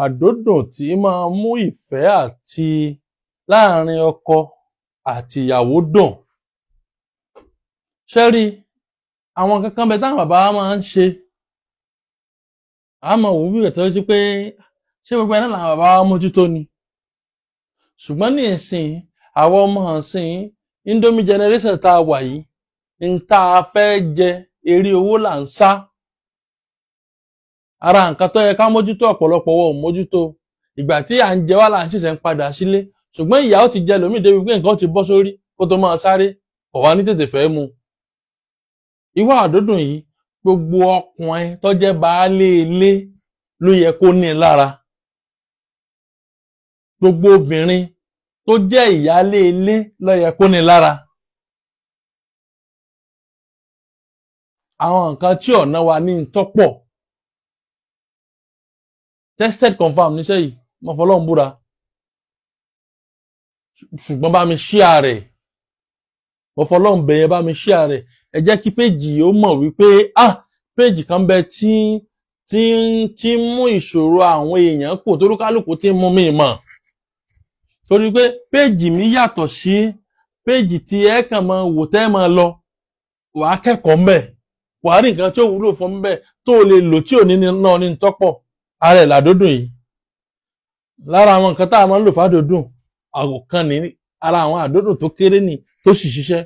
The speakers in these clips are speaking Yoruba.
Àdódùn tí máa mú ìfẹ́ àti láàrin ọkọ àti ìyàwó dùn. Ṣé rí àwọn kankan bẹ táwọn bàbá wa máa ń ṣe, àmọ́ òun bí ìtọ́jú sí pé ṣé gbogbo ẹ̀ náà làwọn bàbá wa mójútó ni. Ṣùgbọ́n ní ìsìn àwọn ọmọ ìsìn Indomie generation tá a wà yìí, n tá a fẹ́ jẹ eré owó là ń sá. Ara nǹkan tó yẹ ká mójútó ọ̀pọ̀lọpọ̀ wọ̀ mójútó. Ìgbà tí à ń jẹ wá là ń ṣẹ̀ṣẹ̀ ń padà sílé. Ṣùgbọ́n ìyá ó ti jẹ lómi débi pé nǹkan ti bọ́ sórí kó tó máa sáré, kò wá ní tètè fẹ́ mu. Ìwà àdódùn yìí gbogbo ọkùnrin tó jẹ́ baálé ilé ló yẹ kó ní lára. Gbogbo obìnrin tó jẹ́ ìyálé ilé ló yẹ kó ní lára. Àwọn nǹkan tí ọ̀nà wa ní tọ́pọ̀. Tested confirm níṣẹ́ yìí, mo fọlọ́run búra. Ṣùgbọ́n bá mi share rẹ̀, mo fọlọ́run bẹ̀yẹn bá mi share rẹ̀. Ẹ jẹ́ kí péjì ó mọ̀ wípé péjì kan bẹ tí tí mú ìṣòro àwọn èèyàn kù torúkálùkù tí mú mi mọ̀. Torí pé péjì mi yàtọ̀ sí péjì tí ẹ kàn máa wò tẹ́ máa lọ, wàá kẹ́kọ̀ọ́ mbẹ̀, wàá rí nǹkan tí ó wúlò fún mbẹ̀ tó o lè lò tí ò ní náà ní tọ́pọ̀. Ara ẹ̀ làdódùn yìí. Lára àwọn nǹkan tá a máa ń lò fàdódùn, àwòkán ní ara àwọn àdódùn tó kéré ni tó sì ṣiṣẹ́.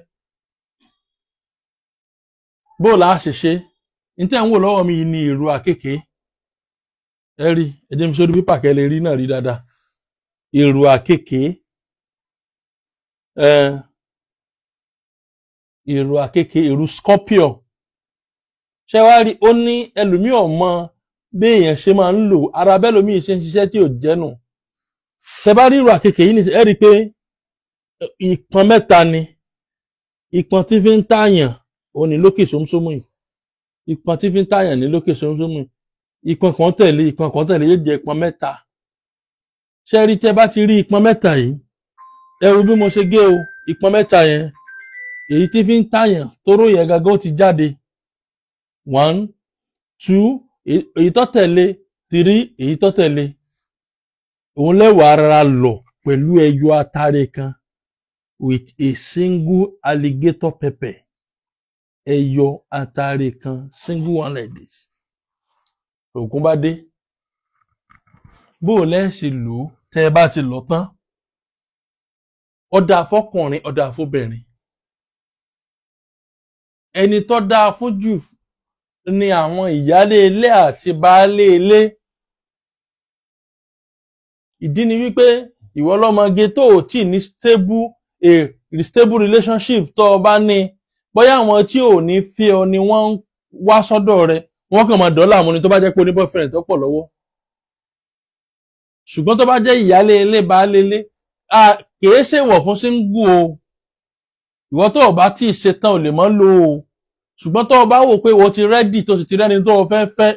Bó la ṣe ṣe, ní tẹ́ ń wò lọ́wọ́ mi ni èrò àkekèé. Ẹ rí, ẹ jẹ́ mi sórí pípà kẹ́ lè rí náà rí dáadáa. Èrò àkekèé. Èrò àkekèé, èrò scorpio. Ṣé wá rí, ó ní ẹlòmíì ò mọ bí èèyàn ṣe máa ń lò, ara bẹ́ẹ̀ lòmíì ṣe ń ṣiṣẹ́ tí ò jẹ́nu. Tẹ bá rí èrò àkekèé yìí ẹ rí i pé ìpọn mẹ́ta ni. Ìpọn tí fi ń tààyàn ó ní lókè sómsómù yìí. Ìpọn tí fi ń tààyàn ní lókè sómsómù yìí. Ìpọn kan tẹ̀lé, ìpọn kan tẹ̀lé, yóò jẹ́ ìpọn mẹ́ta. Ṣé rí tẹ bá ti rí ìpọn mẹ́ta yìí, ẹ wo bí mo ṣe gé o, ìpọn mẹ́ta yẹn, èyí tí fi ń tààyàn tóró yẹn gangan ó ti jáde. 1, 2, èyí tó tẹ̀lé, 3, èyí tó tẹ̀lé. Òun lẹ́wàá ara lọ pẹ̀lú ẹyọ atare kan with a single alligator pepper. Ẹyọ atare kan, single one like this. Ògùn bá dé. Bó o lẹ́ ṣe lò ó tẹ́ ẹ bá ti lọ tán. Ó dáa fọ́kùnrin, ó dáa fóbìnrin. Ẹni tó dáa fún jù ni àwọn ìyálé ilé àti baálé ilé. Ìdí ni wípé ìwọ lọ́mọge tó ò tí ní stable relationship tó o bá ní, bóyá àwọn tí ò ní fi ọ ni wọ́n ń wá sọ́dọ̀ rẹ, wọ́n kàn máa dọ́là mú ni tó bá jẹ́ pé o ní boyfriend tó pọ̀ lọ́wọ́. Ṣùgbọ́n tó bá jẹ́ ìyálé ilé baálé ilé, kìí ṣèwọ̀ fún single o. Ìwọ tó o bá tí ì ṣetán ò lè mọ́ lò ó. Ṣùgbọ́n tó o bá wò pé ìwọ ti rẹ́dì tó sì ti rẹ́ni tó o fẹ́ fẹ́,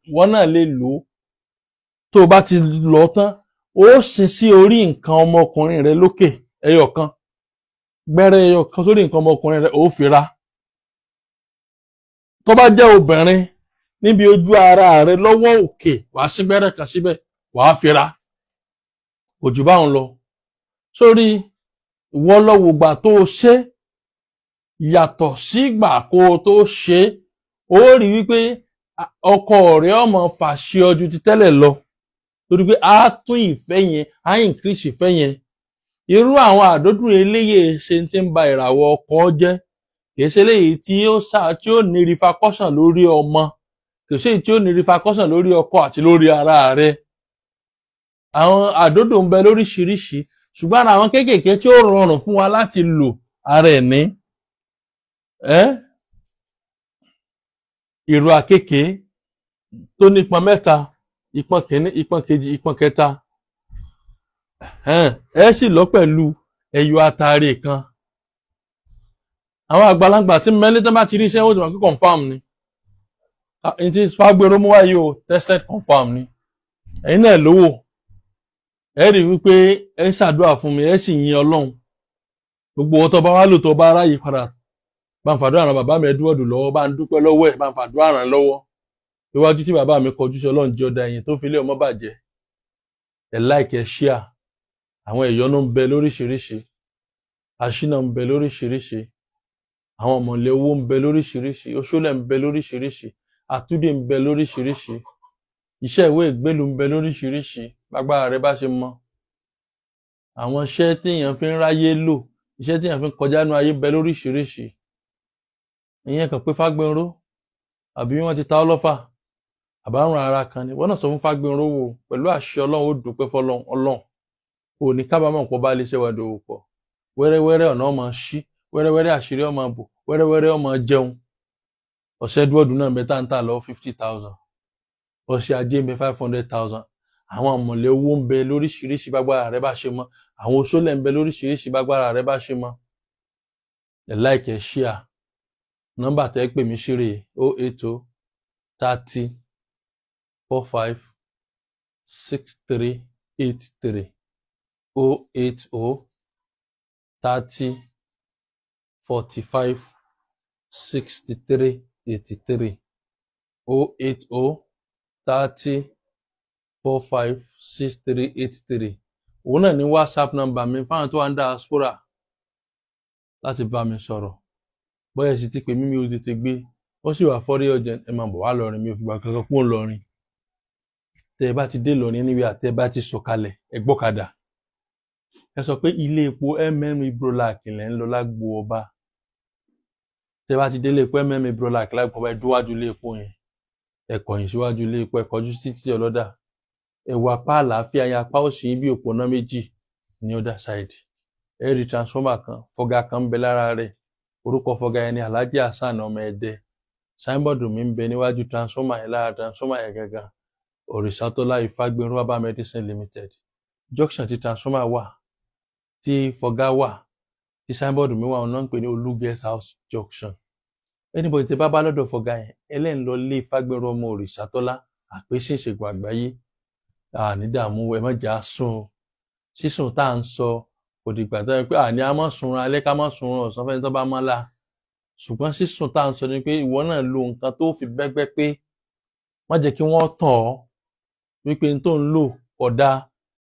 ìwọ náà lè lò ó. Tó o bá ti lọ tán, ó sin sí orí nǹkan ọmọkùnrin rẹ lókè ẹyọ kan. Gbẹ́rẹ́ ẹyọ kan sórí nǹkan ọmọkùnrin rẹ, ó fi ra. Tó bá jẹ́ obìnrin, níbi ojú ara rẹ lọ́wọ́ òkè, wàá sí gbẹ́rẹ́ kan síbẹ̀, wàá fi ra. Kò jù báun lọ. Sórí ìwọ lọ wò gbà tó o ṣe yàtọ̀ sígbà kó o tó ṣe, ó rí wípé ọkọ rẹ ọmọ fàṣẹ ọjọ́ ti tẹ́lẹ̀ lọ. Torí pé a tún ìfẹ́ yẹn, a increase ìfẹ́ yẹn. Irú àwọn àdódùn eléyè ṣe ti ń ba ìràwọ̀ ọkọ jẹ́. Kìí ṣe eléyìí tí ó sá tí ó ní repercussion lórí ọmọ. Kìí ṣe èyí tí ó ní repercussion lórí ọkọ àti lórí ara rẹ. Àwọn àdódùn ń bẹ lóríṣiríṣi, ṣùgbọ́n ara àwọn kéékèèké tí ó rọrùn fún wa láti lò ara ẹ̀ ní. Ìrù àkekèé tó nípọn mẹ́ta, ìpọn kìíní, ìpọn kejì, ìpọn kẹta. Ẹ sì lọ pẹ̀lú ẹyọ atare kan. Àwọn àgbàlagbà tí mẹ́lẹ́ tán bá ti rí iṣẹ́ ó ti mọ̀ pé confirm ni. Ní ti Fágbéró mú wáyé o, tested confirm ni. Ẹ̀yin náà lówó. Ẹ rí wípé ẹ ń ṣàdúrà fún mi, ẹ sì yin Ọlọ́run. Gbogbo ọtọ́ bá wá lò tó bá ráyè padà. Bá ń fàdúrà ràn bàbá mi Edward lọ́wọ́, bá ń dúpẹ́ lọ́wọ́ ẹ̀, bá ń fàdúrà ràn lọ́wọ́. Iwájú tí bàbá mi kọjú sí Ọlọ́run jẹ́ ọ̀dà ẹ̀yìn tó fi lé ọmọ bàjẹ́. Ẹ like, ẹ share. Àwọn ìyọnu ń bẹ lóríṣiríṣi, àṣínà ń bẹ lóríṣiríṣi, àwọn ọ̀mọ̀lẹ̀ owó ń bẹ lóríṣiríṣi, oṣólẹ̀ ń bẹ lóríṣiríṣi, àtúndì ń bẹ lóríṣiríṣi, iṣẹ́ ìwé ìgbélú ń bẹ lóríṣiríṣi. Bágbára rẹ bá ṣe mọ àwọn iṣẹ́ téèyàn fi ń ráyé lò, iṣẹ́ téèyàn fi ń kọjá nú ayé bẹ lóríṣiríṣi. Ìyẹn kàn pé Fágbénró àbí wọ́n ti ta ọ́ lọ́fà àbárùn ara kan ni wọ́n náà sọ fún Fágbénró wò. Pẹ̀lú àṣẹ Ọlọ́run, ó dúpẹ́ fọlọ́run. Ọlọ́run ò ní kábàámọ̀ pọ̀ bá lè ṣe wà dòwò pọ̀. Wẹ́rẹ́wẹ́rẹ́ ọ̀nà ọmọ ṣí, wẹ́rẹ́wẹ́rẹ́ àṣírí ọmọ bò, wẹ́rẹ́wẹ́rẹ́ ọmọ jẹun. Ọ̀sẹ̀ dúọ̀dù náà ń bẹ táǹtà lọ 50,000, ọ̀sẹ̀ ajé ń bẹ 500,000. Àwọn ọ̀mọ̀lẹ̀ owó ń bẹ lóríṣiríṣi bágbára rẹ bá ṣe mọ́. Àwọn oṣólẹ̀ ń bẹ lóríṣiríṣi bágbára rẹ bá ṣe mọ́. Ẹ like, ẹ share. Nọ́mbà tẹ́ pè mí sí rèé: 080 30 45 63 83, 080 30 45 63 83, 080 30 45 63 83. Òun náà ní WhatsApp number mi fáwọn tó wà ní diaspora láti bá mi sọ̀rọ̀. Bóyá sì ti pè mí, mi ò tètè gbé, ó sì wà fọ́rí urgent, ẹ máa bọ̀ wá lọrin. Mi ò fìgbà kankan kúrò lọrin. Tẹ ẹ bá ti dé lọrin, níbi àtẹ bá ti sọ̀kalẹ̀, ẹ gbọ́kadà, ẹ sọ pé ilé epo Ibrolac lẹ́ ń lọ lágbo ọba. Tẹ bá ti dé ilé epo Ibrolac lágbo ọba, ẹ dúwájú ilé epo yẹn, ẹ kọ̀yìn síwájú ilé epo, ẹ kọjú sí títí ọlọ́dà, ẹ wọ apá àlàáfíà yẹn, apá òsì yín bí òpónà méjì ní other side, ẹ rí transformer kan, fọgá kan ń bẹ lára rẹ̀. Orúkọ fọgá yẹn ni Alhaji Hasan ọmọ Ẹdẹ. Signboard mi ń bẹ níwájú transformer yẹn, lára transformer yẹn gangan, Òrìṣàtọ́lá Ifágbénró Herbal Medicine Limited. Junction tí transformer wà, tí fọgá wà, tí signboard mi wà, ọ̀nà ń pè ní Olú Guest House Junction. Anybody tẹ bá bá lọ́dọ̀ fọgá yẹn, ẹlẹ́ni lọ lé Ifágbénró ọmọ Òrìṣàtọ́lá, àpèsè ìṣègùn àgbáyé. Àní dààmú, ẹ má jà á sùn. Sísùn tá à ń sọ kò dìgbà tó yẹ pé àní a má sunrun alẹ́, ká má sunrun ọ̀sán fẹ́ni tó bá mọ́ la. Ṣùgbọ́n sísùn tá à ń sọ ni pé ìwọ náà lo nǹkan tó fi bẹ́gbẹ́ pé, má jẹ́ kí wọ́n tàn ọ́ wípé n tó ń lò kò dáa.